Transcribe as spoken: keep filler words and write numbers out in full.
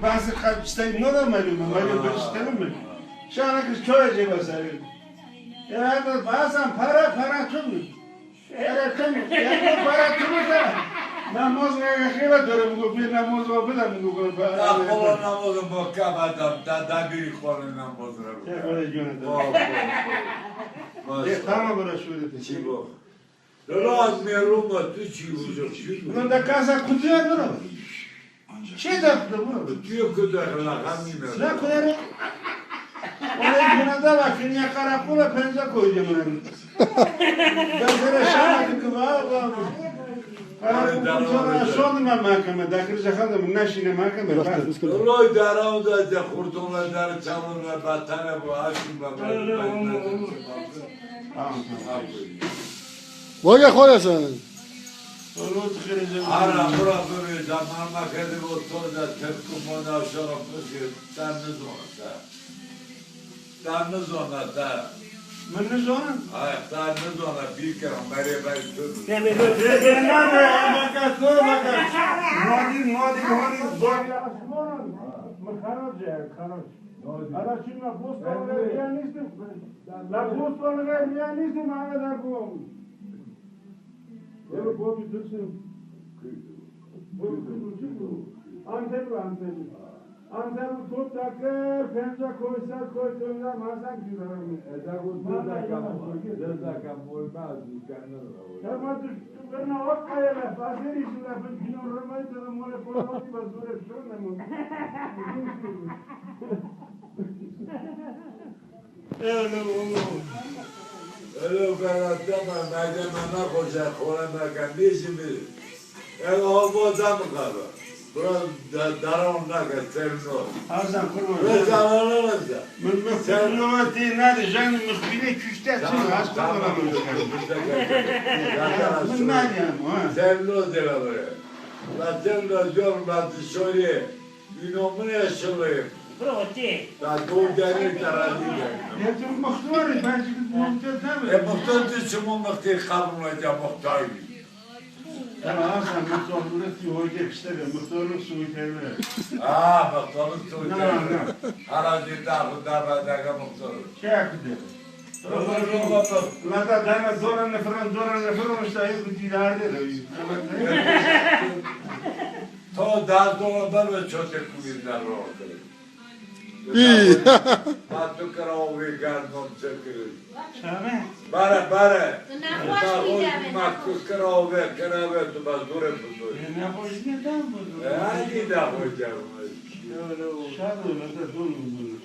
Bazı kalp istedim, ne da malum, malum bir istedim mi? Şana kız çoya ceba sarı. Ya da bazen para, para tüm. Para tüm. Ya da para tüm da. Namaz ne kadar durum bu, bir namaz o, bir de bu. Ya kola namazın bu kabadam, da, da bir konu namazı. Ya öyle yönetim. Bo, bo, bo. Ya tamam, bura şöyle. Çi bu? Lolo az merhum tu çi olacak? Bunun da kasa kutuya durur. Şey de bu. Kutuya kutuya la hamine. Ne kadar? Ona yine de bak, dünya karakola penze koyacağım ben. Ben sana şahit ki var, var. Karakoldan sonra sordum ben mahkeme. Dakir Cahan da bunlar şimdi mahkeme. Lolo dara o da de kurtun la dar çamur la batana bu aşkın la. Öyle olmaz. Tamam, tamam. Weke xwe de sen. Ara bura bibê, da mama kedi bo to de tepki mona şara pişke, te nizona te. Te nizona te. Min nizona? Ay, te nizona bîkira, merê ber tu. Nade, nade, baka, to baka. Nadi, nadi, nadi, baka. Min xerab ce, xerab. Ara çima posta ve riya nîstim. La posta ve riya nîstim, ara da kom. Yero bom dursun. Bom dursun. Antep, Antep. Antep top takır, penca koysa koy, dönler masan güverim. Eda bu dört dakika, dört dakika molmaz, mükemmel. Tamam, dur. Berna wek qeye lefazê rî ji lefin kîno remay te de mole por wekî be zûre şirne min. Elo, elo. Elo, berate me, mege me naxoşe, xore me ke, nêjî mi? Elo, hava da mi qaba. Bura da-, daran nake, serno. Azam kurban. Reza, reza, reza. Min mixbînova tê nade, jan mixbînê kuşte çi? Tamam, az kurban tamam. Min nade yani, ha. Serno dela bire. La serno diyor, la dışarı. Ino min e şılıyım. Bro, tê. La doğru gelir, karadıyım. Ya tu muhtar, ben çünkü muhtar tabii. E, muhtar tu çi mu muhtar kabul edeceğim, muhtar. Ama Hasan, muhtarlık bir hoca işte de, muhtarlık soğuk evre. Aa, muhtarlık soğuk evre. Ne, ne? Hala bir daha bu da ben de muhtarlık. Şey yaptı. Roba, roba, roba. La da dana zora ne falan, zora ne falan, işte, yok, bu cidarde de. To da zora da ve çote kuyunda roba. İyi. Ma tu kira o ve gardon çekirin. Çabe? Bare, bare. Tu nexweş bî, ma tu kira o ve, kira ve, tu ba zore bu zore. E, nexweş ne tam bu zore? E, hadi da hocam. Şad ol, ne de zor bu zore.